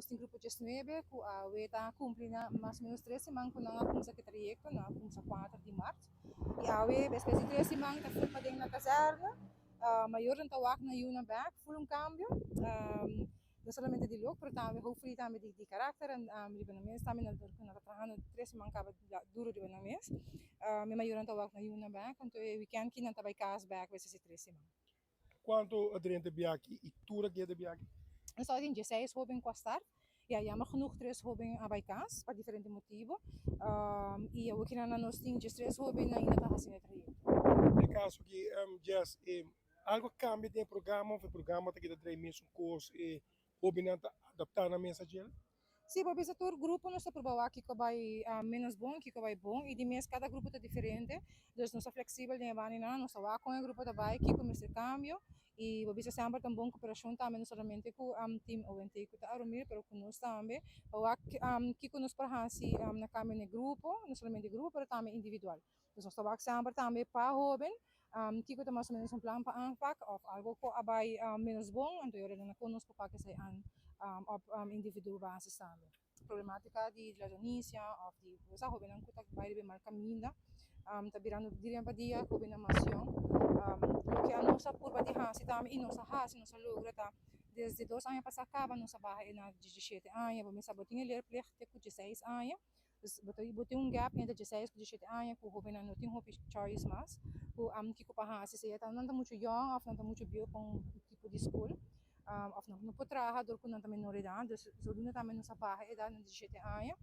Nos tin grupo 19 ku awe ta kumpli na mas o menos tres siman ku nan a kumsa ku e trayekto, nan a kumsa kuater di mart. I awe despues di tres siman ta ful paden na kazèrne, mayornan ta wak nan yunan bèk, ful un kambio, no solamente di look pero tambe hopefully tambe di karakter riba nan mes tambe nan ta trahando tres siman kaba duro riba nan mes. Mi mayornan ta wak nan yunan bèk, anto e wikènt ki nan ta bai kas bèk despues di tres siman. Cuanto a drenta biaki y tur a keda biaki? Nos tabata tin dieseis hoben cu a start y a jammer genoeg tres hoben a bay cas pa diferente motibo y awo kinan nos tin diestres hoben ainda ta haciendo e trayecto. Den e caso aki Jess, algo a cambia den e programa of e programa ta keda draai mesun cos e hobennan ta adapta nan mes a djel? Sí, bo bisa tur grupo nos ta proba wak kiko bai menos bon, kiko bai bon i di mes kada grupo ta diferente, dus nos ta fleksibel den e baninan, nos ta wak kon e grupo ta bai, kiko mester kambio i bo bisa semper ta un bon koperashon tambe no solamente ku team ONT ku ta Aromir pero ku nos tambe pa wak kiko nos por hasi na kambio na e grupo, no solamente grupo pero tambe individual. Dus nos ta wak semper tambe pa hoben kiko ta mas o menos un plan pa aanpak of algo ku a bai menos bon, anto e ora nan a kon nos por pak esei aan op individu basis tambe. Problematica di ladronisia of di bo sa hobennan ku ta bai riba e mal kaminda ta birando di dia pa dia hobennan mas yòn. Loke anos a purba di hasi tambe i nos a hasi nos a logra ta desde dos aña pasa kaba nos a baha e na diesishete aña, bo mester bo tin e leerplicht te ku dieseis aña. Dus bo ta bo tin un gap entre dieseis ku diesshete aña ku hobennan no tin hopi choice mas ku kiko pa hasi sea ta nan ta muchu yòn òf nan ta muchu bieu pa un tipo di skol òf nan no por traha dor ku nan ta menor edat dus zodoende tambe nos a baha e edat na diesshete aña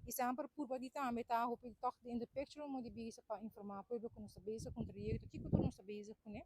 i semper purba di tambe ta hopi tòg in the picture un modo di bisa pa informá pueblo ku nos ta bezig ku un trayekto kiko tur nos ta bezig kuné.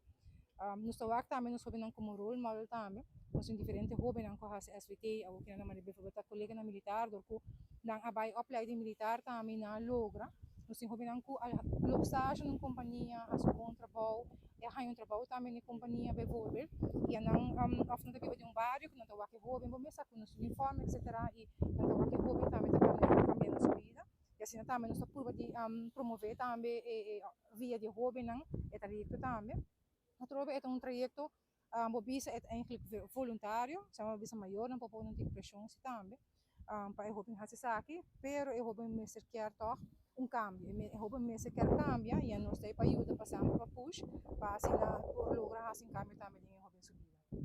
Nos ta wak tambe nos hobennan komo role model tambe. Nos tin diferente hobennan ku a hasi SVT, awor kinan ta manda bivoorbeeld ta koleganan militar dor ku nan a bai opleiding militar tambe i nan a logra. Nos tin hobennan ku a loop stage na un kompania, hasi un bon trabou, i a haña un trabou tambe na e kompania bivoorbeeld. I nan òf nan ta biba den un bario ku nan ta wak e hoben bo mes sa ku nos uniforme etcetera i nan ta wak e hoben tambe ta kambia nan su bida. I asina tambe nos ta purba di promove tambe e via di hobennan e trayecto tambe. Atrobe e ta un trayecto bo bisa e ta eigenlijk voluntario, sa bo bisa mayornan por pone un tiki presion si tambe pa e hoben haci esaki, pero e hoben mester kier tog un cambio, e hoben mester kier cambia y anos ta ahí pa yuda pa semper pa push pa asina por logra haci un cambio tambe den e hoben.